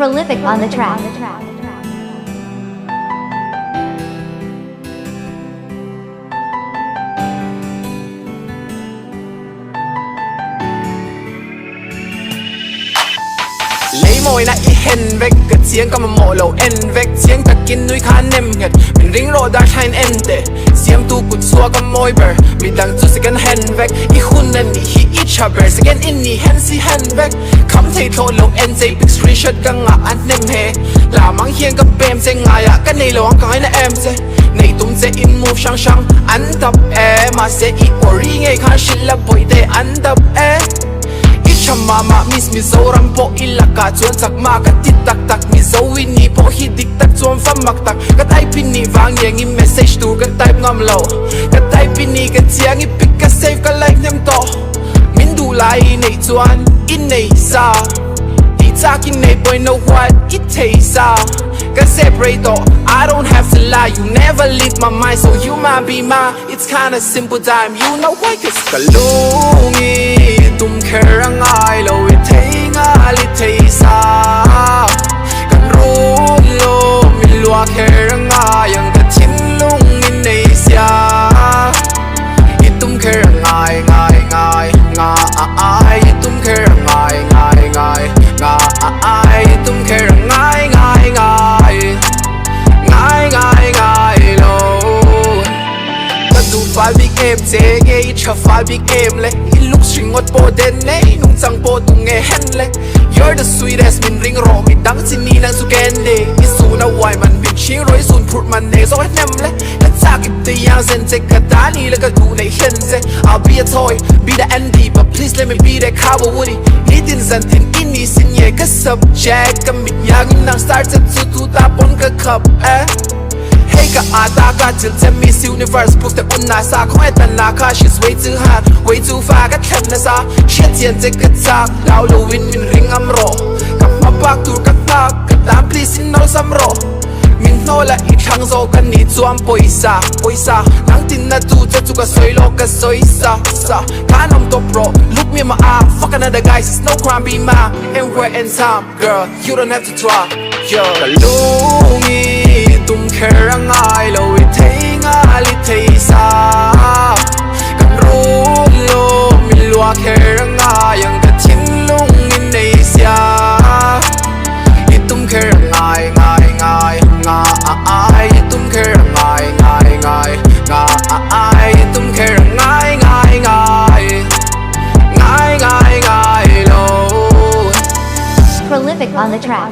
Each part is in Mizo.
Prolific on the track. Lei mawina i hen vek ka chiang ka mamawh lo en vek chiang takin nui kha nem nghet min ring rawh dar thlain en teh siamtu kut chhuak a mawi ber midang chu second hand vek i hun a nih hi i tha ber second in ni hen si hen vek kham thei thlawh lo en chei pic screenshot ka ngah a hnem he la mang hian ka pem che ngaiah ka nei lo ang ka ngaina em che nei tum che in move hrang hrang an dap e mahse i ori ngei khan hrilh la bawih te an dap e. I tha mah mah Miss Mizoram pawh i lakah chuan chak mah ka ti tak tak Mizo i nih pawh hi dik tak chuan va mak tak Ka type i nih vang iang i message tur ka type ngam lo Ka type i nih ka chiang i pic ka save ka like hnem tawh Min duh lai i neih chuan i nei sa Tih chak i nei pawh i no what i thei sa Ka zep rei tawh I don't have to lie you never leave my mind so you might be mine It's kinda simple time you know why Cause ka lung i tum kher a ngai lo i thei ngal i thei sa Kan run lo mi lua kher a ngai ang ka thinlung i nei sia I tum kher a ngai ngai ngai ngai I tum kher a ngai ngai ngai ngai I tum kher a ngai ngai ngai ngai ngai ngai lo Ka duh fal bik em che nge i tha fal bik em le I looks ringawt pawh den nei nungchang pawh tu nge hen le You're the sweetest min ring rawh mi dang chi ni nang chu candy I sun a uai man min chhing rawh i sun phurh man nei zawk a hnem le Ka chak i tui ang zen che ka ta ni le ka duh nei hlen che I'll be a toy be the Andy but please let me be that cowboy Woody Nitin zan tin i ni sin nge ka subject Ka mit iangin nang star che chu tu ta pawn ka khap eh Hey ka a ta ka chil che Miss Universe proof te un na sa Khaw e tan na kha she's way too hot way too far ka thlen na sa Hriat chian che ka chak lau lo in min ring am rawh Ka hma bak tur ka nghak ka tan please in no sam rawh Min hnawl a i thlang zawk ka nih chuan pawisa pawisa Nang tin na tu che chu ka sawi lo ka sawi sa sa Khan awm tawp rawh look me in my eye fuck another guys it's no crime be mine Anywhere and time girl you don't have to try yeah Ka lung i tum kher a ngai lo i thei ngal i thei sa Kan run lo mi lua kher a ngai ang ka thinlung i nei sia I tum kher a ngai ngai ngai ngai I tum kher a ngai ngai ngai ngai I tum kher a ngai ngai ngai ngai ngai ngai lo Prolific on the track.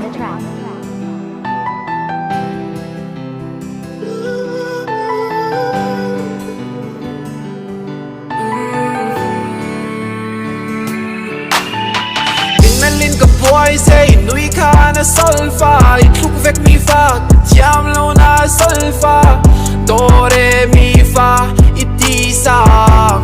In melin ka buai se i nui khan a solfa I thluk vek mi fa ka thiam lo na solfa Do re mi fa i ti sa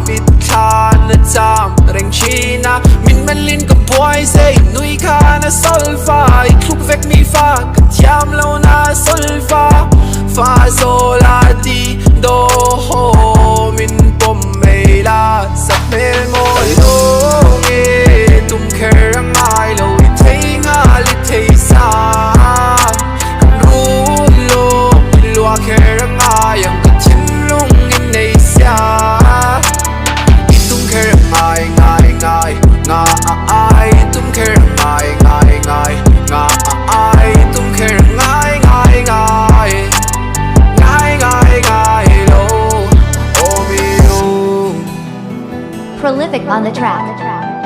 mit thla na cham reng thin a Min melin ka buai se i nui khan a solfa I thluk vek mi fa ka thiam lo na solfa Fa sol la ti do ho min pawm mai la sa hmel mawi lung e tum kher a ngai lo i thei nghal i thei sa Kan run lo i lua kher a ngai ang ka thinlung i nei sia I tum kher a ngai ngai ngai ngai I tum kher a ngai ngai ngai ngai I tum kher a ngai ngai ngai ngai ngai ngai lo oh mi u Prolific on the track.